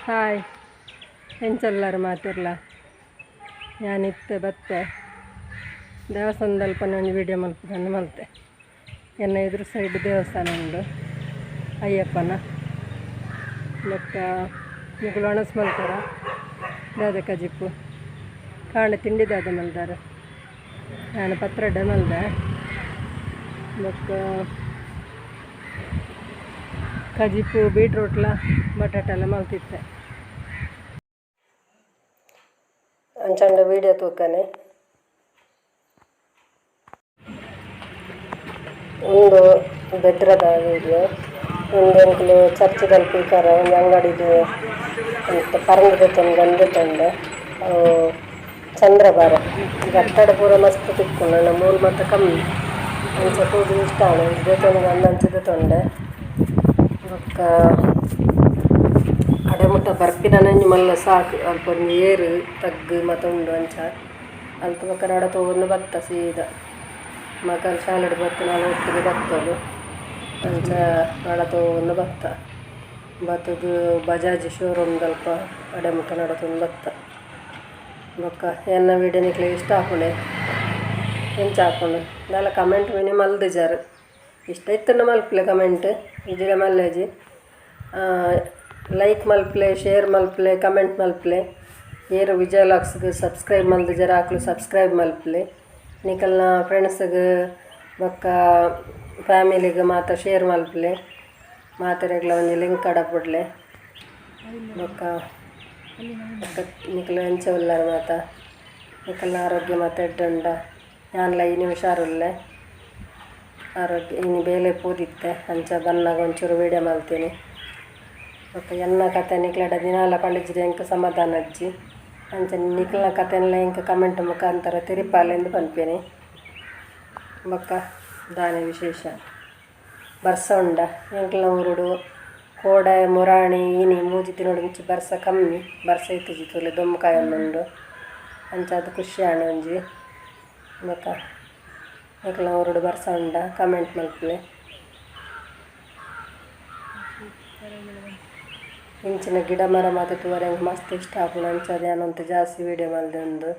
Hi, ಎಂಚೊಲ್ಲರ್ ಮಾತೆರ್ಲ? ಯಾನಿತ್ತೆ ಬತ್ತೆ ದೇವಸ್ಥಾನದಲ್ಪ ಒಂಜಿ ವೀಡಿಯೋ ಮಲ್ಪುಗಂದು ಮಲ್ತೆ. ಎನ್ನ ಎದುರು ಸೈಡ್ ದೇವಸ್ಥಾನ ಉಂಡು ಅಯ್ಯಪ್ಪನ. ಬೊಕ್ಕ ನಿಕುಲು ಒಣಸ್ ಮಲ್ತಾರ ದಾದ? ಕಜಿಪು ಕಾಂಡೆ ತಿಂಡಿ ದಾದ ಮಲ್ದಾರ? ನಾನು ಪತ್ರೊಡೆ ಮಲ್ದೆ. ಬೊಕ್ಕ ಕಜಿಪು ಬೀಟ್ರೂಟ್ಲ ಬಟಾಟೆಲ್ಲ ಮಲ್ತಿತ್ತೆ. ಅಂಚಂಡ ವೀಡಿಯೋ ತೂಕನೆ. ಉಂದು ಬೆದ್ರದ ವೀಡಿಯೋ. ಉಂದು ಎಂಕುಲು ಚರ್ಚ್ದಲ್ಪ ಇಕರ ಒಂಜಿ ಅಂಗಡಿಡ್ ಪರ್ಂದ್ ದೆತೊಂದು ದೆತೊಂಡೆ. ಅವು ಚಂದ್ರಬಾರ ಘಟ್ಟಡ್ ಪೂರ ಮಸ್ತ್ ತಿಕ್ಕುಂಡು, ಆಂಡ ಮೂಲು ಮಾತ ಕಮ್ಮಿ. ಅಂಚ ತೂದು ಇಷ್ಟ ಆಂಡ್, ದೆತೊನುಗ ಅಂಚ ದೆತೊಂಡೆ. ಬೊಕ್ಕ ಅಡೆ ಮುಟ್ಟ ಬರ್ಪಿನ ಒಂಜಿ ಮಲ್ಲ ಸಾಕು. ಅಲ್ಪ ಒಂಜಿ ಏರು ತಗ್ಗು ಮಾತ ಉಂಡು. ಅಂಚ ಅಲ್ತ್ ಬೊಕ್ಕ ನಡತೊಂದು ಬತ್ತ ಸೀದಾ. ಮಗಲ್ ಶಾಲೆಡ್ ಬತ್ತಿನಾಲ್ ಒಟ್ಟಿಗೆ ಬತ್ತೊಲು. ಅಂಚ ನಡತೊಂದು ಬತ್ತ, ಬತ್ತುದು ಬಜಾಜ್ ಶೋರೂಮ್ ದಲ್ಪ ಅಡೆ ಮುಟ್ಟ ನಡತೊಂದು ಬತ್ತ. ಬೊಕ್ಕ ಎನ್ನ ವೀಡಿಯೋ ನಿಕ್ಲೆಗ್ ಇಷ್ಟ ಆಪುಂಡೆ, ಎಂಚ ಆಪುಂಡು ದಾಲ ಕಮೆಂಟ್ ಮಿನಿ ಮಲ್ದಿಜಾರ್. ಇಷ್ಟ ಇತ್ತುಂಡ ಮಲ್ಪುಲೆ ಕಮೆಂಟ್, ಇಜ್ಜಿಡ ಮಲ್ಲೆಜಿ. ಲೈಕ್ ಮಲ್ಪುಲೆ, ಶೇರ್ ಮಲ್ಪುಲೆ, ಕಮೆಂಟ್ ಮಲ್ಪುಲೆ. ಏರ್ ವಿಜಯ ವ್ಲಾಗ್ಸ್ಗ್ ಸಬ್ಸ್ಕ್ರೈಬ್ ಮಲ್ದಿಜಾರ್, ಅಕ್ಲು ಸಬ್ಸ್ಕ್ರೈಬ್ ಮಲ್ಪುಲೆ. ನಿಕಲ್ನ ಫ್ರೆಂಡ್ಸ್ಗ್ ಬೊಕ್ಕ ಫ್ಯಾಮಿಲಿಗ್ ಮಾತ ಶೇರ್ ಮಲ್ಪುಲೆ. ಮಾತೆರೆಗ್ಲ ಒಂಜಿ ಲಿಂಕ್ ಕಡಪುಡ್ಲೆ. ಬೊಕ್ಕ ಬೊಕ್ಕ ನಿಕುಲು ಎಂಚ ಉಲ್ಲರ್ ಮಾತ? ನಿಕಲ್ನ ಆರೋಗ್ಯ ಮಾತ ಎಡ್ಡೆ ಉಂಡ? ಯಾನ್ಲ ಇನಿ ಹುಷಾರುಲ್ಲೆ. ಆರೋಗ್ಯ ಇನಿ ಬೇಲೆ ಪೋದಿತ್ತೆ. ಅಂಚ ಬನ್ನಗ ಒಂಚೂರು ವೀಡಿಯೋ ಮಲ್ತೀನಿ. ಬೊಕ್ಕ ಎನ್ನ ಕತೆ ನಿಕ್ಲೆಡ ದಿನಾಲ ಪಂಡಿಜ್ಜಿ, ಎಂಕ್ ಸಮಾಧಾನ ಇಜ್ಜಿ. ಅಂಚ ನಿಕ್ಲ್ನ ಕತೆನ್ಲ ಎಂಕ್ ಕಮೆಂಟ್ ಮುಖಾಂತರ ತೆರಿಪಾಲೆಂದು ಪನ್ಪೇನೆ. ಬೊಕ್ಕ ದಾನೆ ವಿಶೇಷ? ಬರ್ಸ ಉಂಡ ಎಂಕ್ಲ್ನ ಊರುಡು? ಕೋಡೆ, ಮುರಾಣಿ, ಇನಿ ಮೂಜಿ ದಿನೊಡು ಬರ್ಸ ಕಮ್ಮಿ. ಬರ್ಸ ಇತ್ತಿಜಿ ತೂಲೆ, ದೊಂಬು ಕಾಯೊಂದುಂಡು. ಅಂಚಾದ್ ಖುಷಿ ಆಂಡ್ ಒಂಜಿ. ಬೊಕ್ಕ ನಿಕ್ಲ್ನ ಊರುಡು ಬರ್ಸ ಉಂಡ? ಕಮೆಂಟ್ ಮಲ್ಪುಲೆ. ಇಂಚಿನ ಗಿಡ ಮರ ಮಾತ ತೂವರೆ ಎಂಕ್ ಮಸ್ತ್ ಇಷ್ಟ ಆಪುಂಡು. ಅಂಚಾದ್ ಯಾನ್ ಒಂತೆ ಜಾಸ್ತಿ ವೀಡಿಯೋ ಮಲ್ದೆ. ಉಂದು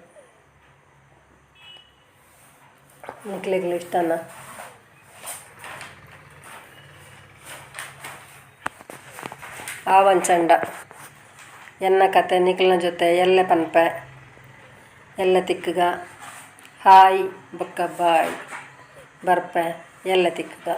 ನಿಕ್ಲೆಗ್ಲ ಇಷ್ಟನ? ಆವಂಚಂಡ ಎನ್ನ ಕತೆ ನಿಕ್ಲ್ನ ಜೊತೆ ಎಲ್ಲೆ ಪನ್ಪೆ. ಎಲ್ಲೆ ತಿಕ್ಕುಗ. ಹಾಯ್ ಬೊಕ್ಕ ಬಾಯ್. ಬರ್ಪೆ, ಎಲ್ಲೆ ತಿಕ್ಕುಗ.